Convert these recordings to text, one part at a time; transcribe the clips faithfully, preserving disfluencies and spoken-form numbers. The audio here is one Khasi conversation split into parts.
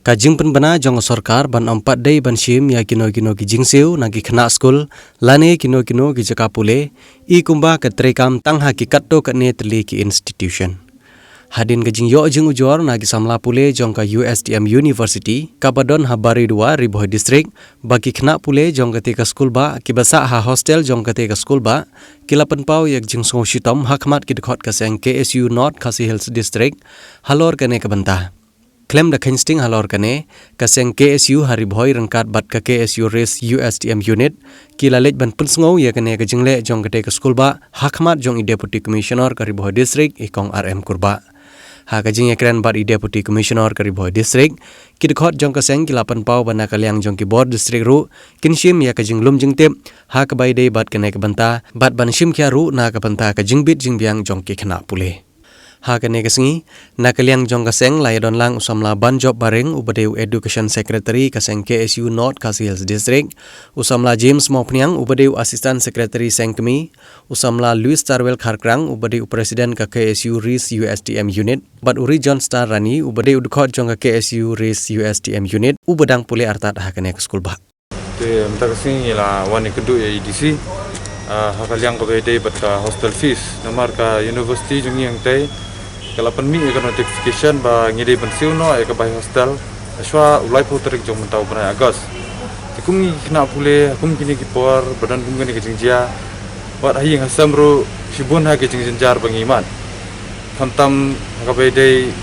Ka jingpynbna jong ka sorkar ban ym pat dei ban shim ïa kino kino ki jingsiew na ki khynnah skul lane kino kino ki jaka pule, i kumba ka treikam tang ha ki katto katne tylli ki institution. Hadien ka jingïoh jingujor na ki samla pule jong ka U S T M University kaba don ha Baridua, Ri Bhoi District, ba ki khynnah pule jong kata ka skulbah kiba sah ha hostel jong kata ka skulbah ki la pynpaw ïa ka jingsngew shitom ha khmat ki dkhot ka seng K S U North Khasi Hills District halor kane ka bynta. Khlem da kheiñ sting halor kane, ka seng K S U ha Ri Bhoi ryngkat bad ka K S U Ris U S T M Unit ki la leit ban pynsngew ïa kane ka jingleh jong kata ka skulbah ha khmat jong i Deputy Commissioner ka Ri Bhoi District, i Kong R M Kurbah. Ha ka jingïakren bad i Deputy Commissioner ka Ri Bhoi District, ki dkhot jong ka seng ki la pynpaw ba na ka liang jong ki bor district ruh kin shim ïa ka jinglum jingtip ha kaba ïadei bad kane ka bynta bad ban shim khia ruh na ka bynta ka jingbit jingbiang jong ki khynnah pule. Ha kane ka sngi, na ka liang jong ka seng la ïadon lang u samla Banjop Baring uba dei u Education Secretary ka seng K S U North Khasi Hills District, u samla James Mawphniang uba dei u Assistant Secretary seng kmie, u samla Louis Tarwel Kharkrang uba dei u President ka K S U Ris U S T M Unit, bad u Rijon Star Rani uba dei u dkhot jong ka K S U Ris U S T M Unit uba dang pule artat ha kane ka skulbah. Te mynta ka sngi ngi la wan ïakynduh ïa i D C, ah, ha ka liang kaba ïadei bad ka hostel fees. Namar ka university jong ngi hangtei ka la pynmih ïa ka notification ba ngi dei ban siew noh ïa ka bai hostel hashwa u laiphew tarik jong mynta u bnai August. Te kum ngi ki khynnah pule, kum kine ki por ba don kum kine ki jingjia, bad ha ïing ha sem ruh shibun ha ki jingjynjar ba ngi mad. Khamtam ha kaba ïadei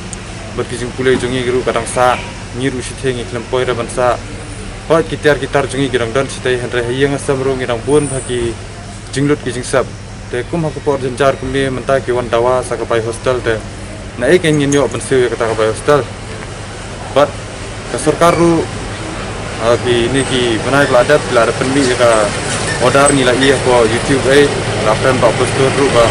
bad ki jingpule jong ngi ruh ka dang sah, ngi ruh shiteng ngi khlem poi re ban sah. Bad ki tiar ki tar jong ngi ki dang don shiteng, hynrei ha ïing ha sem ruh ngi dang bun ha ki jinglut ki jingsep. Te kum ha ka por jynjar kumne mynta ki wan dawa sa ka bai hostel te na ei kein ngin ïoh ban siew ïa kata ka bai hostel. Bad ka sorkar ruh, ah, kine ki bnai ba la dep ki la dep pynmih ïa ka order, ngi la ïohi ha ka YouTube, eh, la pynpaw poster ruh ba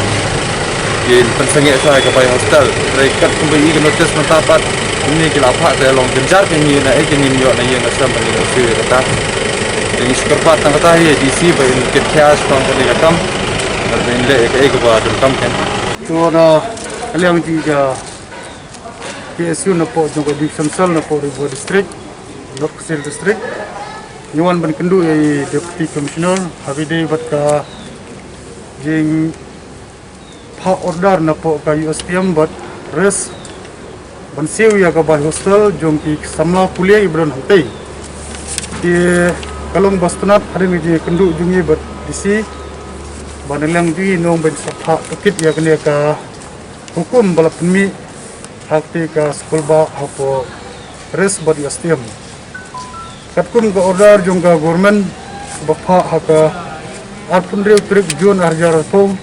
kin pynsangeh ïa ka bai hostel. Hynrei katkum ba i ka notice mynta pat kine ki la phah te long jynjar kein ngi, na ei kein ngin ïoh na ïing na sem ban ïoh siew ïa kata. Te ngi shu kyrpad tang kata hi ïa i D C ba in kit khia shuwa kane ka kam bad ba in leh ïa kaei kaba donkam kein. To na ka liang jong ka K S U napoh jong ka Division Cell napoh Ri Bhoi District, North Khasi Hills District, ngi wan ban kynduh ïa i Deputy Commissioner ha kaba ïadei bad ka jingphah order napoh ka U S T M bad Ris ban siew ïa ka bai hostel jong ki samla pule iba don hangtei. Te ka long ba sngewtynnat hadien ka jingïakynduh jong ngi bad D C ba na liang jong ngi ngi ong ban sa phah tohkit ïa kane ka hukum ba la pynmih ha katei ka skulbah hapoh Ris bad U S T M. Katkum ka order jong ka government ba phah ha ka arphew hynriew tarik June arhajar arphew,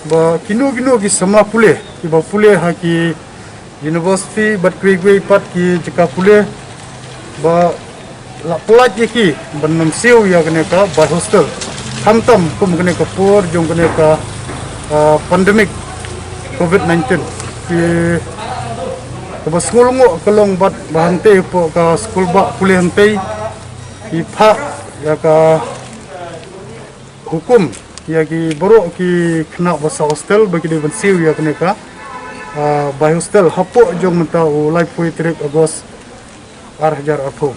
ba kino kino ki samla pule kiba pule ha ki university bad kiwei kiwei pat ki jaka pule, ba la pyllait ïa ki ban ym siew ïa kane ka bai hostel. Khamtam kum kane ka por jong kane ka, ah, pandemic covid nineteen. Ki kaba sngewlyngngoh ka long bad ba hangtei hapoh ka skulbah pule hangtei ki phah ïa ka hukum ïa ki baroh ki khynnah ba sah hostel ba ki dei ban siew ïa kane ka, ah, bai hostel hapoh jong mynta u laiphew tarik August arhajar arphew.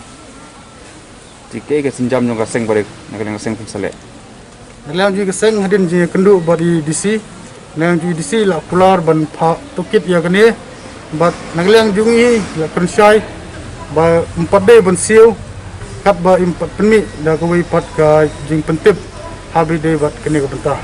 Te kaei ka sienjam jong ka seng baroh na ka liang ka seng, pynsleh? Na ka liang jong ka seng hadien jingïakynduh bad i D C, na ka liang jong i D C la kular ban phah tohkit ïa kane, bad na ka liang jong i la kren shai ba ym pat dei ban siew katba ym pat pynmih da kawei pat ka jingpyntip ha kaba ïadei bad kane ka bynta.